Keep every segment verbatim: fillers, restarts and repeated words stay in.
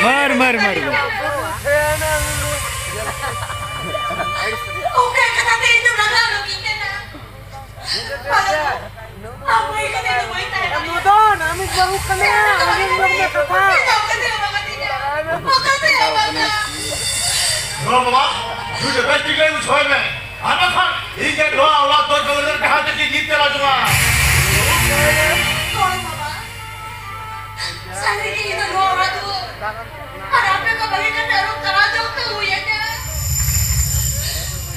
ᱢᱟᱨ, ᱢᱟᱨ, ᱢᱟᱨ, ᱢᱟᱨ᱾ ᱚᱠᱟ ᱠᱟᱛᱷᱟ ᱛᱮ ᱤᱧ ᱫᱚ ᱞᱟᱜᱟᱣ ᱞᱟᱹᱜᱤᱫ ᱠᱟᱱᱟ? ᱟᱢ ᱵᱟᱹᱜᱤ ᱠᱟᱛᱮ ᱫᱚ ᱵᱟᱹᱧ ᱛᱟᱦᱮᱸ ᱫᱟᱲᱮᱭᱟᱜᱼᱟ᱾ ᱢᱚᱫᱚᱱ, ᱟᱢᱤᱡ ᱵᱟᱹᱦᱩ ᱠᱟᱱᱟ, ᱟᱢᱤᱡ ᱵᱟᱹᱦᱩ ᱠᱟᱱᱟ, ᱠᱟᱛᱷᱟ᱾ ᱤᱧ ᱫᱚ ᱚᱠᱟ ᱛᱮ ᱦᱚᱸ ᱵᱟᱢ ᱤᱫᱤᱧᱟ᱾ ᱚᱠᱟ ᱛᱮ ᱦᱚᱸ ᱵᱟᱝᱟ᱾ ᱱᱚᱣᱟ ᱵᱟᱵᱟ, ᱛᱩᱭ ᱫᱚ ᱵᱮᱥ ᱴᱷᱤᱠ ᱞᱟᱹᱭ ᱵᱩᱡᱷᱟᱹᱣ ᱢᱮ᱾ ᱟᱨ ᱵᱟᱠᱷᱟᱱ ᱤᱧ ᱜᱮ ᱱᱚᱣᱟ ᱚᱲᱟᱜ ᱫᱚᱨ ᱵᱚᱫᱚᱞ ᱡᱟᱦᱟᱸ ᱛᱮᱜᱮ ᱧᱤᱨ ᱪᱟᱞᱟᱣ ᱡᱚᱝᱟ᱾ ᱦᱳᱭ ᱵᱟᱵᱟ᱾ ᱥᱟᱹᱨᱤ ᱜᱮ ᱤᱧ ᱫᱚ ᱱᱚᱣᱟ ᱚᱲᱟᱜ ᱫᱩᱣᱟᱹᱨ ᱟᱨ ᱟᱯᱮ ᱠᱚ ᱵᱟᱹᱜᱤ ᱠᱟᱛᱮ ᱟᱨᱚ ᱪᱟᱞᱟᱣ ᱡᱚᱝ ᱛᱮ ᱦᱩᱭ ᱟᱹᱧᱟ᱾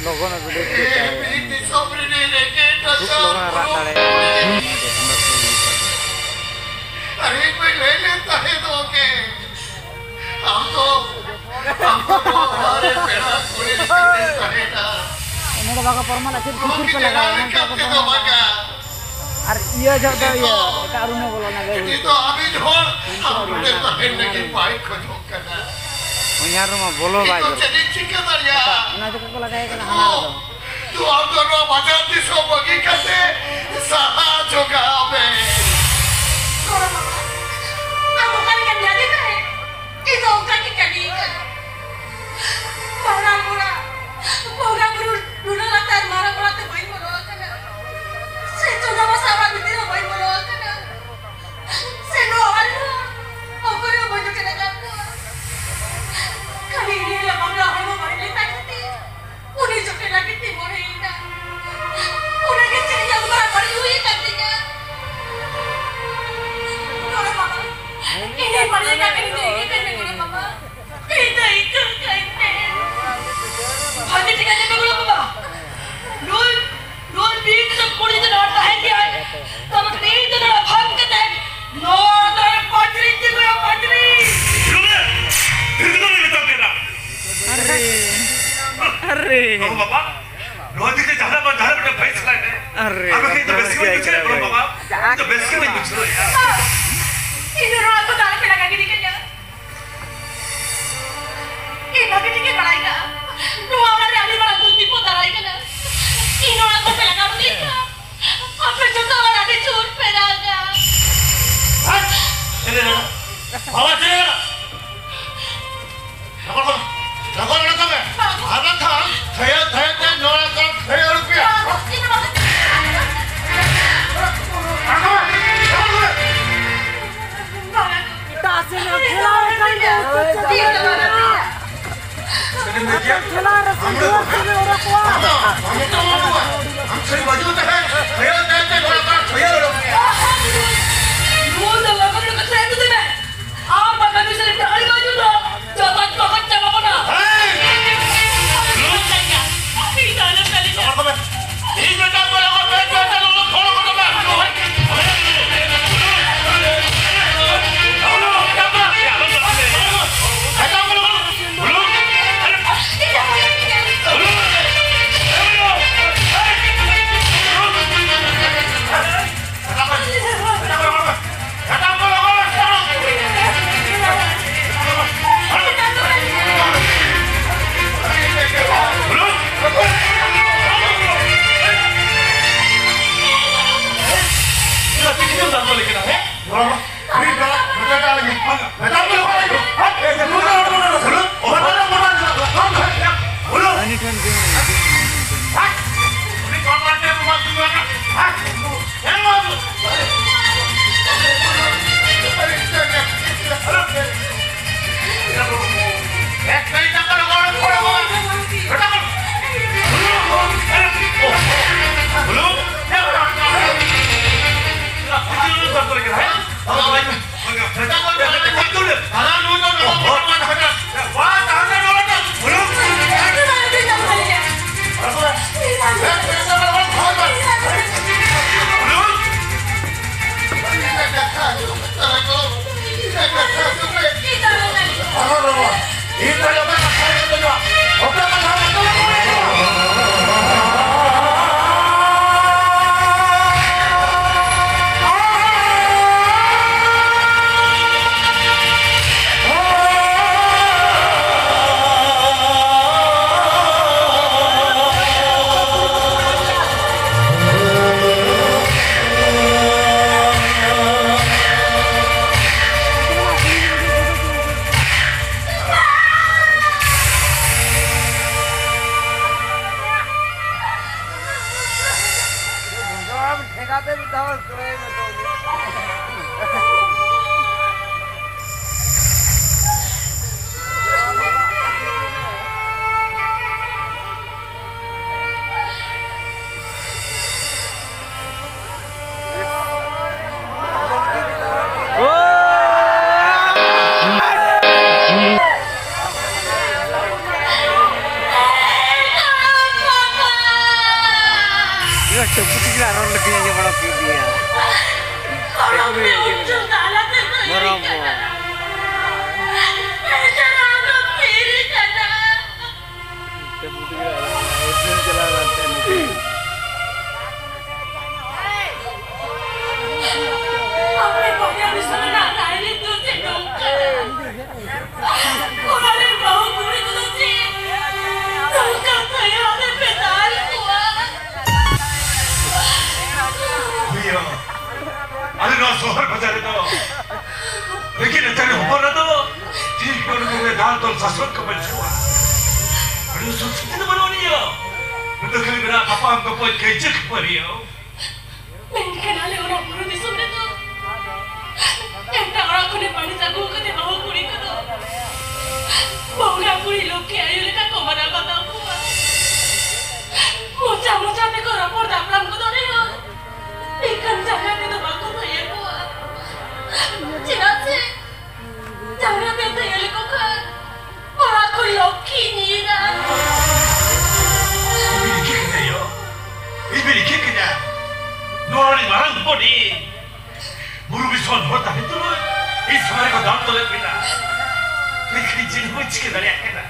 ᱞᱚᱜᱚᱱ ᱟᱹᱜᱩ ᱞᱮ ᱪᱮᱫ ᱮ, ᱫᱟᱲᱮᱭᱟᱜᱼᱟ᱾ ᱢᱤᱫ ᱫᱤᱥᱚᱢ ᱨᱤᱱᱤᱡ ᱨᱮᱸᱜᱮᱡ ᱱᱟᱪᱟᱨ ᱞᱚᱜᱚᱱ ᱨᱟᱜ ᱫᱟᱲᱮᱭᱟᱜᱼᱟ᱾ ᱟᱨ ᱤᱧ ᱵᱟᱹᱧ ᱞᱟᱹᱭ ᱞᱮᱫ ᱛᱟᱦᱮᱸ ᱫᱚ ᱜᱮ᱾ ᱟᱢ ᱫᱚ, ᱟᱢ ᱫᱚ ᱱᱚᱣᱟ ᱚᱲᱟᱜ ᱨᱮ ᱯᱮᱲᱟ ᱠᱩᱲᱤ ᱞᱮᱠᱟᱛᱮᱢ ᱛᱟᱦᱮᱸᱱᱟ᱾ ᱱᱚᱰᱮ ᱵᱟᱠᱚ ᱯᱨᱚᱢᱟᱱ ᱟᱹᱠᱷᱤᱨ ᱱᱚᱣᱟ ᱠᱩᱠᱩᱨ ᱠᱤ ᱯᱮ ᱞᱟᱜᱟᱣᱟ, ᱡᱟᱭᱜᱟ ᱢᱮᱱᱠᱷᱟᱱ ᱨᱮ ᱟᱠᱚ ᱠᱟᱛᱮ ᱫᱚ ᱯᱨᱚᱢᱟᱱ ᱵᱟᱝᱟ᱾ ᱟᱨ ᱤᱭᱟᱹ ᱡᱚᱦᱚᱜ ᱫᱚ ᱤᱭᱟᱹ, ᱮᱴᱟᱜ ᱨᱩᱢ ᱮ ᱵᱚᱞᱚᱱᱟ, ᱵᱮᱦᱩ᱾ ᱱᱤᱛᱚᱜ ᱟᱹᱵᱤᱱ ᱦᱚᱲ ᱟᱢ ᱱᱚᱰᱮ ᱛᱟᱦᱮᱱ ᱞᱟᱹᱜᱤᱫ ᱵᱟᱭ ᱠᱷᱚᱡᱚᱜ ᱠᱟᱱᱟ᱾ ᱦᱚᱧᱦᱟᱨ ᱨᱮᱢᱟ ᱵᱚᱞᱚ ᱵᱟᱭ ᱱᱤᱛᱚᱜ ᱫᱚᱨᱠᱟᱨ᱾ ᱪᱮᱫ ᱤᱧ ᱪᱤᱠᱟᱹ ᱫᱟᱲᱮᱭᱟᱜᱼᱟ? ᱚᱱᱟ ᱛᱮᱜᱮ ᱠᱚ ᱞᱟᱜᱟᱭ ᱠᱟᱱᱟ ᱦᱟᱱᱟ ᱨᱮᱫᱚ᱾ ᱛᱚ ᱟᱢ ᱫᱚ ᱱᱚᱣᱟ ᱵᱟᱡᱟᱨ ᱫᱤᱥᱚᱢ ᱵᱟᱹᱜᱤ ᱠᱟᱛᱮ ᱥᱟᱦᱟ ᱡᱚᱜᱟᱣ ᱢᱮ᱾ ᱜᱚᱲᱚ ᱵᱟᱵᱟ, ᱟᱢ ᱚᱠᱟ ᱞᱮᱠᱟᱢ ᱧᱟᱢᱮ ᱛᱟᱦᱮᱸᱫ? ᱤᱧ ᱫᱚ ᱚᱱᱠᱟ ᱜᱮ ᱠᱟᱹᱢᱤ ᱠᱟᱱᱟ᱾ ᱢᱟᱨᱟᱝ ᱚᱲᱟᱜ, ᱵᱚᱸᱜᱟ ᱵᱩᱨᱩ ᱰᱩᱞᱟᱹ ᱞᱟᱛᱟᱨ ᱢᱟᱨᱟᱝ ᱚᱲᱟᱜ ᱛᱮ ᱵᱟᱹᱧ ᱵᱚᱞᱚ ᱟᱠᱟᱱᱟ᱾ ᱥᱮ ᱪᱚᱸᱫᱟ ᱵᱟᱥᱟ ᱚᱲᱟᱜ ᱵᱷᱤᱛᱤᱨ ᱦᱚᱸ ᱵᱟᱹᱧ ᱵᱚᱞᱚ ᱟᱠᱟᱱᱟ᱾ ᱥᱮ ᱱᱚᱣᱟ ᱚᱲᱟᱜ ᱨᱮᱦᱚᱸ ᱚᱠᱚᱭ ᱦᱚᱸ ᱵᱟᱹᱧ ᱡᱚᱴᱮᱫ ᱟᱠᱟᱫ ᱠᱚᱣᱟ᱾ ᱠᱷᱟᱹᱞᱤ ᱤᱧ ᱦᱤᱞᱳᱜ ᱵᱟᱯᱞᱟ ᱦᱚᱲᱢᱚ ᱵᱟᱹᱲᱤᱡ ᱞᱮᱱ ᱛᱟᱭ ᱠᱷᱟᱹᱛᱤᱨ ᱩᱱᱤ ᱡᱚᱴᱮᱫ ᱞᱟᱹᱜᱤᱫ ᱛᱮ ᱢᱚᱱᱮᱭᱮᱱᱟ᱾ ᱚᱱᱟᱜᱮ ᱪᱮᱫ ᱤᱧᱟᱹᱜ ᱢᱟᱨᱟᱝ ᱵᱟᱹᱲᱤᱡ ᱦᱩᱭ ᱟᱠᱟᱱ ᱛᱤᱧᱟ᱾ ᱜᱚᱲᱚ ᱵᱟᱵᱟ, ᱤᱧᱤᱧ ᱵᱟᱹᱲᱤᱡ ᱟᱠᱟᱫ ᱢᱮ, ᱤᱧ ᱫᱚ ᱤᱠᱟᱹ ᱠᱟᱹᱧ ᱢᱮ ᱜᱚᱲᱚ ᱵᱟᱵᱟ᱾ ᱤᱧ ᱫᱚ ᱤᱠᱟᱹ ᱠᱟᱹᱧ ᱢᱮ᱾ ᱵᱷᱟᱜᱮ ᱴᱷᱤᱠ ᱟᱸᱡᱚᱢ ᱢᱮ ᱜᱚᱲᱚ ᱵᱟᱵᱟ᱾ ᱱᱩᱭ ᱱᱩᱭ ᱵᱤᱨ ᱫᱤᱥᱚᱢ ᱠᱩᱲᱤ ᱫᱚ ᱱᱚᱣᱟ ᱛᱟᱦᱮᱸ ᱜᱮᱭᱟᱭ᱾ ᱛᱚᱵᱮ ᱠᱷᱟᱱ ᱤᱧ ᱫᱚ ᱱᱚᱣᱟ ᱵᱷᱟᱜᱽ ᱠᱟᱛᱮ ᱱᱚᱣᱟ ᱫᱚ ᱯᱟᱸᱪᱨᱤᱧ ᱛᱤᱸᱜᱩᱭᱟ, ᱯᱟᱸᱪᱨᱤᱧ᱾ ᱟᱨᱮ, ᱟᱨᱮ᱾ ᱵᱟᱵᱟ, ᱱᱚᱣᱟ ᱫᱤᱠ ᱛᱮ ᱡᱟᱦᱟᱱᱟᱜ ᱵᱟᱝ ᱡᱟᱦᱟᱱᱟᱜ ᱢᱤᱫᱴᱟᱝ ᱵᱷᱟᱹᱜᱤ ᱥᱟᱱᱟᱭ ᱢᱮ᱾ ᱟᱨᱮ, ᱟᱨ ᱵᱟᱠᱷᱟᱱ ᱤᱧ ᱫᱚ ᱵᱮᱥ ᱜᱮ ᱵᱟᱹᱧ ᱵᱩᱡᱷᱟᱹᱣᱮᱫ ᱠᱚᱣᱟ ᱵᱟᱵᱟ᱾ ᱤᱧ ᱫᱚ ᱵᱮᱥ ᱜᱮ ᱵᱟᱹᱧ ᱵᱩᱡᱷᱟᱹᱣᱮᱫᱼᱟ᱾ ᱤᱧ ᱫᱚ ᱱᱚᱣᱟ ᱠᱚ ᱫᱟᱞ ᱯᱮ ᱞᱟᱜᱟ ᱜᱤᱰᱤ ᱠᱟᱹᱧᱟ᱾ ᱤᱧ ᱵᱷᱟᱜᱮ ᱴᱷᱤᱠ ᱤᱧ ᱵᱟᱲᱟᱭ ᱠᱟᱜᱼᱟ, ᱱᱚᱣᱟ ᱚᱲᱟᱜ ᱨᱮ ᱟᱹᱰᱤ ᱢᱟᱨᱟᱝ ᱫᱩᱠ ᱵᱤᱯᱚᱫ ᱫᱟᱨᱟᱭ ᱠᱟᱱᱟ᱾ ᱤᱧ ᱱᱚᱣᱟ ᱠᱚᱯᱮ ᱞᱟᱜᱟᱣ ᱤᱫᱤᱧ ᱠᱷᱟᱱ ᱟᱯᱮ ᱡᱚᱛᱚ ᱦᱚᱲ ᱟᱹᱰᱤ ᱡᱳᱨ ᱯᱮ ᱨᱟᱜᱟ᱾ ᱦᱟᱴ! ᱪᱮᱫ ᱮ ᱨᱟᱜᱟ? ᱴᱷᱮᱞᱟ ᱨᱮ ᱥᱮ ᱡᱳᱨ ᱛᱮᱞᱮ ᱚᱰᱚᱠᱚᱜᱼᱟ᱾ ᱱᱚᱣᱟ ᱫᱚ ᱞᱚᱜᱚᱱ ᱞᱚᱜᱚᱱ ᱠᱟᱛᱷᱟ ᱟᱹᱜᱩᱭ ᱢᱮ᱾ ᱟᱢ ᱵᱟᱠᱷᱟᱱ ᱱᱩᱭ ᱥᱟᱞᱤ ᱴᱟᱺᱰᱤ ᱵᱟᱭ ᱡᱩᱛᱟ᱾ ᱡᱚᱛᱚ ᱡᱚᱛᱚ ᱪᱟᱵᱟ ᱠᱟᱱᱟ᱾ ᱦᱮᱸ! ᱤᱧ ᱢᱮᱛᱟᱢ ᱠᱟᱱᱟ, ᱵᱮᱥ ᱵᱮᱥ ᱛᱮ ᱞᱚᱞᱚ ᱯᱷᱚᱲ ᱠᱚ ᱛᱟᱢᱟ᱾ ᱴᱷᱮᱸᱜᱟ ᱛᱮ ᱢᱤᱫ ᱫᱷᱟᱣ ᱠᱚᱭ ᱢᱮ ᱛᱚ᱾ ᱤᱧ ᱴᱟᱹᱯᱩ ᱛᱮᱜᱮ ᱟᱨᱚ ᱞᱟᱹᱴᱩᱧ ᱟᱸᱡᱚᱢ ᱵᱟᱲᱟ ᱠᱮᱫ ᱜᱮᱭᱟ᱾ ᱜᱚᱨᱚᱢ ᱵᱚ᱾ ᱴᱟᱹᱯᱩ ᱛᱮᱜᱮ ᱟᱨᱚ ᱤᱥᱤᱱ ᱪᱟᱞᱟᱣ ᱞᱮᱱ ᱛᱟᱦᱮᱸ ᱱᱩᱠᱩ᱾ ᱚᱲᱟᱜ ᱨᱮᱱ ᱵᱟᱹᱦᱩ ᱠᱩᱲᱤ ᱠᱚᱫᱚ ᱪᱮᱫ ᱱᱚᱝᱠᱟ ᱛᱟᱭᱚᱢ ᱨᱮᱯᱮ ᱫᱟᱞ ᱠᱚᱣᱟ? ᱤᱭᱟᱹ, ᱟᱞᱮ ᱱᱚᱣᱟ ᱥᱚᱦᱚᱨ ᱵᱟᱡᱟᱨ ᱨᱮᱫᱚ ᱞᱮᱠᱤᱱ ᱱᱮᱛᱟᱨ ᱦᱚᱯᱚᱱ ᱨᱮᱫᱚ ᱴᱷᱤᱠ ᱱᱚᱰᱮ ᱫᱟᱞ ᱛᱚᱞ ᱥᱟᱥᱚᱱ ᱠᱚ ᱵᱟᱹᱱᱩᱜ ᱠᱚᱣᱟ᱾ ᱟᱹᱰᱤ ᱥᱩᱠ ᱥᱟᱱᱛᱤ ᱫᱚ ᱵᱟᱹᱱᱩᱜ ᱟᱹᱱᱤᱡ᱾ ᱱᱚᱰᱮ ᱠᱷᱟᱹᱞᱤ ᱢᱮᱱᱟᱜᱼᱟ ᱛᱟᱯᱟᱢ ᱠᱚ ᱯᱚᱡ ᱠᱟᱹᱭᱡᱟᱹ ᱠᱷᱟᱹᱯᱟᱹᱨᱤᱭᱟᱹ᱾ ᱢᱮᱱᱠᱷᱟᱱ ᱟᱞᱮ ᱚᱱᱟ ᱵᱩᱨᱩ ᱫᱤᱥᱚᱢ ᱨᱮᱫᱚ ᱮᱴᱟᱜ ᱚᱲᱟᱜ ᱠᱷᱚᱱᱮ ᱵᱟᱹᱲᱤᱡ ᱟᱹᱜᱩ ᱠᱟᱛᱮ ᱵᱟᱹᱦᱩ ᱠᱩᱲᱤ ᱠᱚᱫᱚ ᱵᱚᱸᱜᱟ ᱠᱩᱲᱤ ᱞᱚᱠᱠᱷᱤ ᱟᱭᱳ ᱞᱮᱠᱟ ᱠᱚ ᱢᱟᱱᱟᱣ ᱵᱟᱛᱟᱣ ᱠᱚᱣᱟ᱾ ᱢᱚᱪᱟ ᱢᱚᱪᱟ ᱛᱮᱠᱚ ᱨᱚᱯᱚᱲ ᱫᱟᱯᱨᱟᱢ ᱠᱚᱫᱚ ᱨᱮᱦᱚᱸ, ᱢᱮᱱᱠᱷᱟᱱ ᱡᱟᱸᱜᱟ ᱛᱮᱫᱚ ᱵᱟᱠᱚ ᱛᱷᱟᱭᱟ ᱠᱚᱣᱟ᱾ ᱪᱮᱫᱟᱜ ᱥᱮ ᱡᱟᱸᱜᱟ ᱛᱮ ᱛᱷᱟᱭᱟ ᱞᱮᱠᱚ ᱠᱷᱟᱱ ᱚᱲᱟᱜ ᱠᱷᱚᱱ ᱞᱚᱠᱠᱷᱤ ᱧᱤᱨᱟ᱾ ᱤᱧ ᱵᱤᱱ ᱤᱠᱷᱤ ᱠᱤᱧᱟ ᱭᱳ᱾ ᱤᱧ ᱵᱤᱱ ᱤᱠᱷᱤ ᱠᱤᱧᱟ᱾ ᱱᱚᱣᱟ ᱨᱤᱱᱤᱡ ᱢᱟᱨᱟᱝ ᱦᱚᱯᱚᱱ ᱤᱧ᱾ ᱵᱩᱨᱩ ᱫᱤᱥᱚᱢ ᱦᱚᱲ ᱛᱟᱦᱮᱸ ᱛᱩᱞᱩᱡ ᱤᱧ ᱥᱟᱢᱟᱝ ᱨᱮᱠᱚ ᱫᱟᱞ ᱛᱚᱞᱮᱫ ᱵᱤᱱᱟ᱾ ᱢᱮᱱᱠᱷᱟᱱ ᱤᱧ ᱪᱮᱫ ᱦᱚᱸ ᱵᱟᱹᱧ ᱪᱤᱠᱟᱹ ᱫᱟᱲᱮᱭᱟᱜ ᱠᱟᱱᱟ᱾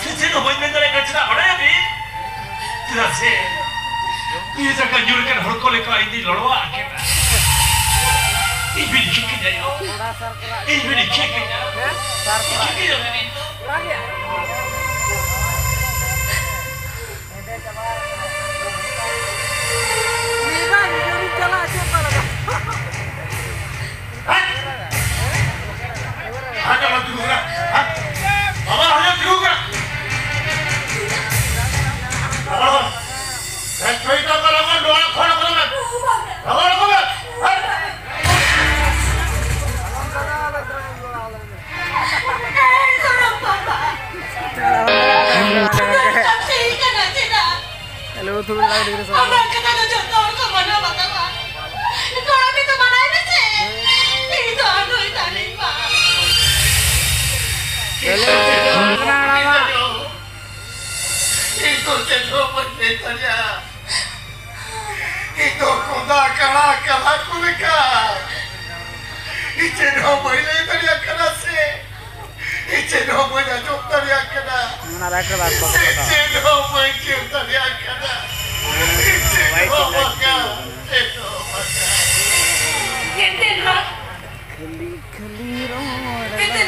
ᱥᱮ ᱪᱮᱫ ᱦᱚᱸ ᱵᱟᱹᱧ ᱢᱮᱱ ᱫᱟᱲᱮᱭᱟᱜ ᱠᱟᱱᱟ᱾ ᱪᱮᱫᱟᱜ ᱵᱟᱲᱟᱭᱟᱵᱤᱱ? ᱪᱮᱫᱟᱜ ᱥᱮ ᱱᱤᱭᱟᱹ ᱡᱟᱭᱜᱟ ᱧᱩᱨ ᱟᱠᱟᱱ ᱦᱚᱲ ᱠᱚ ᱞᱮᱠᱟ ᱤᱧ ᱫᱩᱧ ᱞᱚᱲᱚᱣᱟᱜ ᱠᱟᱱᱟ᱾ ᱤᱧ ᱵᱤᱱ ᱤᱠᱷᱤ ᱠᱤᱧᱟ ᱭᱳ᱾ ᱤᱧ ᱵᱤᱱ ᱤᱠᱷᱤ ᱠᱤᱧᱟ᱾ ᱤᱠᱷᱤ ᱠᱤᱧᱟ ᱵᱤᱱ ᱤᱧ ᱫᱚ᱾ ᱦᱟᱱᱟ ᱢᱟ ᱛᱤᱸᱜᱩ ᱠᱟᱱᱟ᱾ ᱦᱟᱱ-, ᱵᱟᱵᱟ, ᱦᱟᱱᱟ ᱛᱤᱸᱜᱩ ᱠᱟᱱᱟ᱾ ᱵᱟᱵᱟ, ᱦᱮᱡ ᱦᱩᱭ ᱠᱟᱱᱟ, ᱵᱟᱵᱟ, ᱱᱚᱣᱟ ᱠᱷᱚᱱ ᱵᱟᱵᱟ, ᱵᱟᱵᱟ, ᱵᱟᱵᱟ, ᱦᱮᱡ᱾ ᱦᱮᱞᱳ, ᱛᱷᱩᱲᱩ ᱞᱟᱜᱽ ᱰᱤᱜᱽᱨᱤ ᱥᱚᱢᱚᱭ᱾ ᱟᱢᱟᱜ ᱠᱟᱛᱷᱟ ᱫᱚ ᱡᱚᱛᱚ ᱦᱚᱲ ᱠᱚ ᱢᱟᱱᱟᱣ ᱵᱟᱛᱟᱣᱟ᱾ ᱠᱚᱲᱟ ᱢᱤᱫ ᱫᱚ ᱢᱟᱱᱟᱣ ᱢᱮᱥᱮ᱾ ᱤᱧ ᱫᱚ ᱟᱫᱚᱭ ᱫᱟᱞᱤᱧ ᱢᱟ᱾ ᱦᱮᱞᱳ, ᱛᱷᱩᱲᱩ ᱞᱟᱜᱽ ᱰᱤᱜᱽᱨᱤ ᱥᱚᱢᱚᱭ᱾ ᱤᱧ ᱫᱚ ᱪᱮᱫ ᱦᱚᱸ ᱵᱟᱹᱧ ᱞᱟᱹᱭ ᱫᱟᱲᱮᱭᱟᱜᱼᱟ᱾ ᱫᱚ ᱠᱚᱸᱫᱟ ᱠᱟᱲᱟ ᱠᱟᱲᱟ ᱠᱚ ᱞᱮᱠᱟ᱾ ᱤᱧ ᱪᱮᱫ ᱦᱚᱸ ᱵᱟᱹᱧ ᱞᱟᱹᱭ ᱫᱟᱲᱮᱭᱟᱜ ᱠᱟᱱᱟ ᱥᱮ, ᱤᱧ ᱪᱮᱫ ᱦᱚᱸ ᱵᱟᱹᱧ ᱟᱸᱡᱚᱢ ᱫᱟᱲᱮᱭᱟᱜ ᱠᱟᱱᱟ᱾ ᱚᱱᱟ ᱨᱟᱭᱤᱴ ᱨᱮ ᱵᱟᱝ ᱠᱚ ᱤᱧ ᱠᱟᱴᱟᱣᱟ᱾ ᱪᱮᱫ ᱦᱚᱸ ᱵᱟᱹᱧ ᱪᱮᱫ ᱫᱟᱲᱮᱭᱟᱜ ᱠᱟᱱᱟ᱾ ᱤᱧ ᱪᱮᱫ ᱦᱚᱸ ᱵᱟᱝᱟ, ᱪᱮᱫ ᱦᱚᱸ ᱵᱟᱝᱟ᱾ ᱮᱱᱛᱮ ᱨᱮᱦᱚᱸ ᱠᱷᱟᱹᱞᱤ ᱠᱷᱟᱹᱞᱤ ᱨᱚᱲ ᱮᱱᱛᱮ